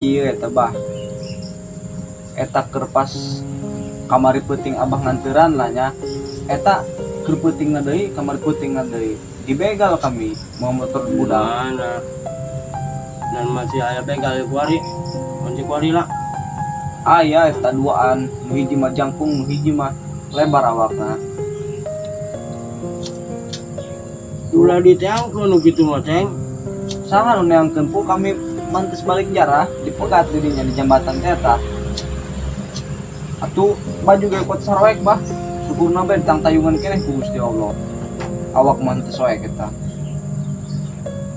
Ieu eta bah. Eta keur pas kamari peuting abah nganteran lah nya. Eta keur peutingna deui, kamari peutingna deui. Dibegal kami mau motor budak. Mana? Dan masih aya begal di kuari. Kunci kuari lah. Aya eta duaan, nu hiji mah jangkung, nu hiji mah lebar awakna. Ulah diteangkeun nu kitu mah, Ceng. Saha nu neangkeun pu kami mantes balik jarah dipegat dirinya di jembatan teh eta. Atuh baju ge kuat saroek bah. Syukurna bae ditangtayungan keneh ku Gusti Allah. Awak mah teu soek eta.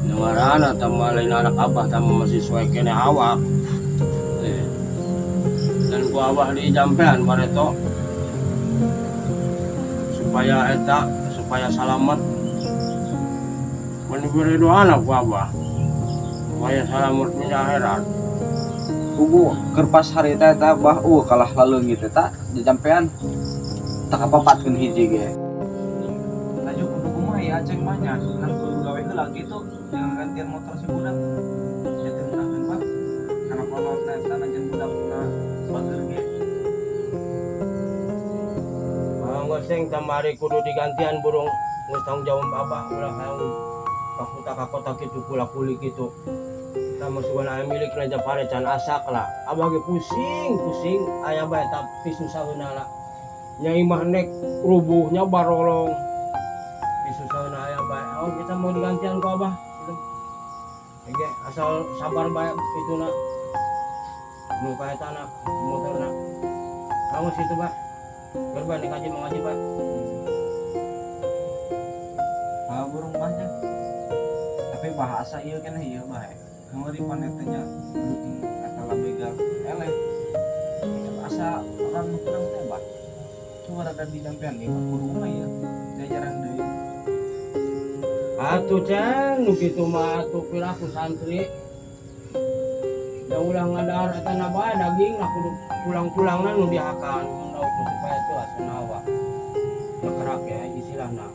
Ngarana tambah lain anak abah tambah masih soek keneh awak. Eh. Dan ku abah di jampean bareto supaya eta supaya salamet. Mun diberi doa ku abah supaya salamet dunia akhirat. Pugu keur pas harita eta bah kalah laleungit eta di jampean tak kapapatkeun hiji ge. Laju kudu kumaha ya aceng mah nya kan kudu gawe heula kitu jangan gantian motor si budak. Ya teu ngeunaheun bah. Karena kolotna eta najan budakna bager ge. Ah, geus kamari kudu digantian burung geus tanggung jawab abah ulah hayang ka kota ka kota kitu kula kuli kitu. Tah sugan aya milik raja pare can asak lah. Abah ge pusing pusing aya bae tapi susaheuna lah. Nya imah nek rubuhnya barolong. Pisusaheuna aya bae. Oh, kita mau digantian ku abah gitu. Oke, asal sabar bae itu na. Nu ka eta na motorna. Kamu situ, Pak. Berban dikaji mengaji, Pak. Ah burung banyak. Tapi bahasa ieu keneh ieu bae. Kamari panetnya beuting eta lah begal eleh. Asa orang nu kurang teh bah. Coba rada di jampean ieu kudu mah ieu. Diajaran deui. Atuh Ceng, nu kitu mah atuh piraku santri. Da ulah ngadahar eta na bae daging lah kudu tulang-tulangna nu dihakan lauk supaya teu asana awak. Ya kerak ya istilahna.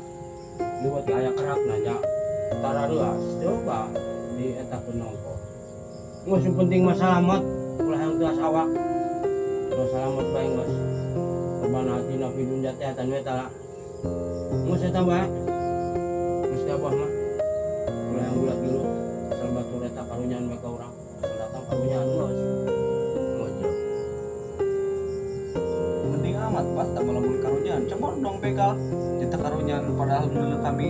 Liwat ge aya kerakna nya. Tara reuas coba di eta nongko. Geus nu penting mah salamet, ulah yang teuas awak. Terus salamet bae geus. Korban atina fi dunya teh eta nu eta lah. Geus eta bae. Geus teh abah mah. Ulah yang bulat dulu. Asal batur eta karunyaan bae ka urang. Asal datang karunyaan geus. Mojo. Mending amat bah tak malah mun karunyaan. Coba dong begal. Kita karunyaan padahal dulu kami